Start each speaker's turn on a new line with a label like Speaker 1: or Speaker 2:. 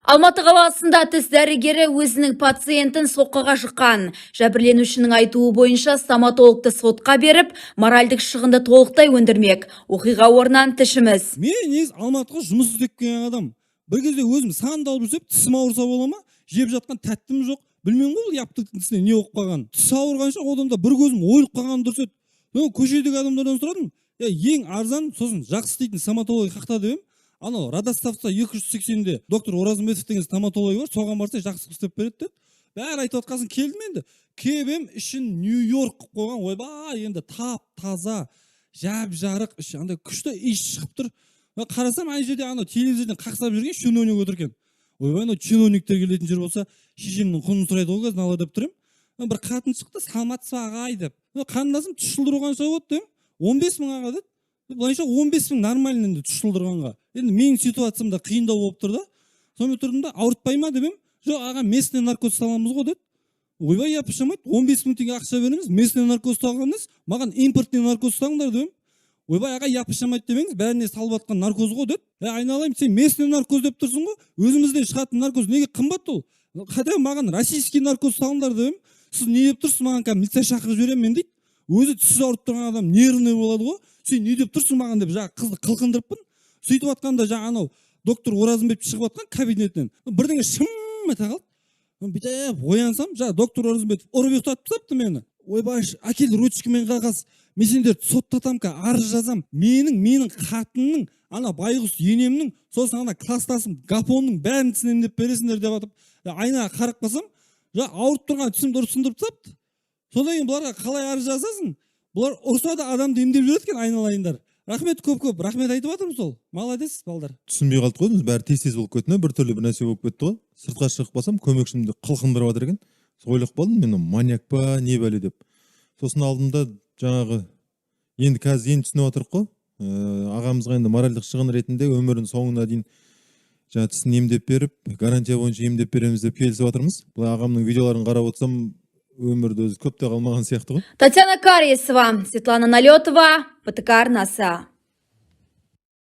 Speaker 1: Алматы қаласында тіс дәрігері өзінің пациентін соққыға жыққан. Жәбірленушінің айтуы бойынша, стоматологты сотқа беріп, моральдық шығынды толықтай өндірмек. Оқиға орнынан тілшіміз.
Speaker 2: Мен негізі Алматыға жұмыс іздеп келген адам. Бір кезде өзім сандалып жүрсем, тісім ауырса бола ма, жеп жатқан тәттім жоқ. Білмеймін ғой, бұл яптықтың тісіне не болып қалғанын. Тіс ауырғанша, одан да бір көзім ойылып қалғаны дұрыс еді. Мен көшедегі адамдардан сұрадым: «Е, ең арзан, сосын жақсы істейтін стоматология қаяқта?» – деп едім. «Анау Радоставта 280-де доктор Оразымбетов деген стоматология бар, соған барсаң, жақсы істеп береді», – деді. Бәрі айтып жатқан соң келдім енді. Келіп едім, ішін Нью Йорк қылып қойған. Ойбай, енді тап таза, жап жарық іші, андай күшті иіс шығып тұр. Мен қарасам, ана жерде анау телевизорден қақсап жүрген чиновник отыр екен. Ойбай, анау чиновниктер келетін жер болса, шешемнің құнын сұрайды ғой қазір мыналар деп тұр едім. Бір қатын шықты: «Саламатсыз ба, ағай?» – деп. «Қарындасым, тіс жұлдыру қанша болады?» – дедім. «15 000, аға», – деді. Былайша, 15 000 нормально енді тіс жұлдырғанға. Енді менің ситуациям да қиындау болып тұр да. Сонымен тұрдым да, «Ауыртпай ма?» – деп едім. «Жоқ, аға, местный наркоз саламыз ғой», – деді. Ойбай, япыршамайды, 15 000 теңге ақша береміз, местный наркоз салған емес, маған импортный наркоз салыңдар деп едім. «Ойбай, аға, япыршамайды демеңіз, бәріне салып жатқан наркоз ғой», – деді. «Е, айналайын, сен местный наркоз деп тұрсың ғой, өзімізден шығатын наркоз неге қымбат ол? Хотя бы маған российский наркоз салыңдар», – деп едім. «Сіз не деп тұрсыз, маған қазір милиция шақырып жіберемін мен», – дейді. Өзі тісі ауырып тұрған адам нервный болады ғой. «Сен не деп тұрсың маған?» – деп, жаңағы қызды қылқындырыппын. Сөйтіп жатқанда, жаңағы анау доктор Оразымбетов шығып жатқан кабинетінен, бірдеңе шым ете қалды. Бүйтіп оянсам, жаңағы доктор Оразымбетов ұрып ұйықтатып тастапты мені. «Ойбай, әкел ручка мен қағаз, мен сендерді соттатамын, қазір арыз жазамын. Менің қатынның, ана байғұс енемнің, сосын ана класстасым Гапонның бәрін тісін емдеп бересіңдер», – деп жатып, айнаға қарап қалсам, жаңағы ауырып тұрған тісімді ұрып сындырып тастапты. Содан кейін бұларға қалай арыз жазасың? Бұлар ұрса да, адамды емдеп жүреді екен, айналайындар. Рахмет, көп көп рахмет айтып жатырмын сол. Молодец, балдар.
Speaker 3: Түсінбей қалдық қой, бәрі тез тез болып кетті ме, біртүрлі бір нәрсе болып кетті ғой. Сыртқа шығып қалсам, көмекшімді қылқындырып жатыр екен. Сол ойлап қалдым мен, маньяк па, не бәле деп. Сосын алдым да, жаңағы енді қазір енді түсініп жатырмық қой. Ағамызға енді моральдық шығын ретінде өмірінің соңына дейін жаңағы тісін емдеп беріп, гарантия бойынша емдеп береміз деп келісіп жатырмыз. Былай ағамның видеоларын қарап отырсам, өмірде өзі көп те қалмаған сияқты ғой.
Speaker 1: Татьяна Кариесова, Светлана Налетова, ПТК арнасы.